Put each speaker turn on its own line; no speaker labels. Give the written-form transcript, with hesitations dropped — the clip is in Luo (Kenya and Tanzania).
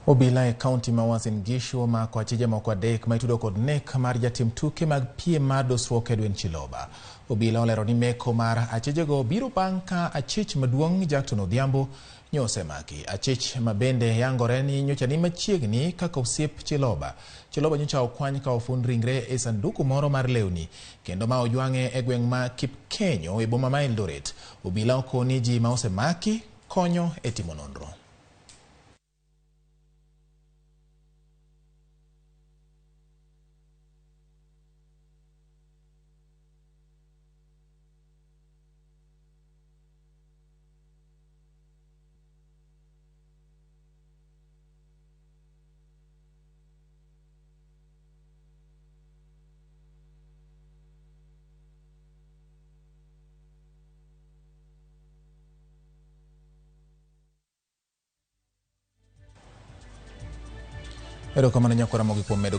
Obila e kaunti ma Uasin Gishu omako achije moko 3 ma itudo kod nek mar jatim tuke mag piem mar dusruok Edwin Chiloba. Obila olero ni meko mar achijego biro bang' ka achich maduong' Jackton Odhiambo nyo osemaki. Achich ma bende yangore ni nyocha ni machiegni kaka osiep Chiloba. Chiloba nyocha okwany ka ofund ringre e sanduku moro mar lewni kendo ma ojwang'e e gweng' ma Kipkenyo e boma ma Eldoret. Obila okoni ji ma osemaki konyo e timo nonro. Erokamano nyakwara Ramogi kuom medo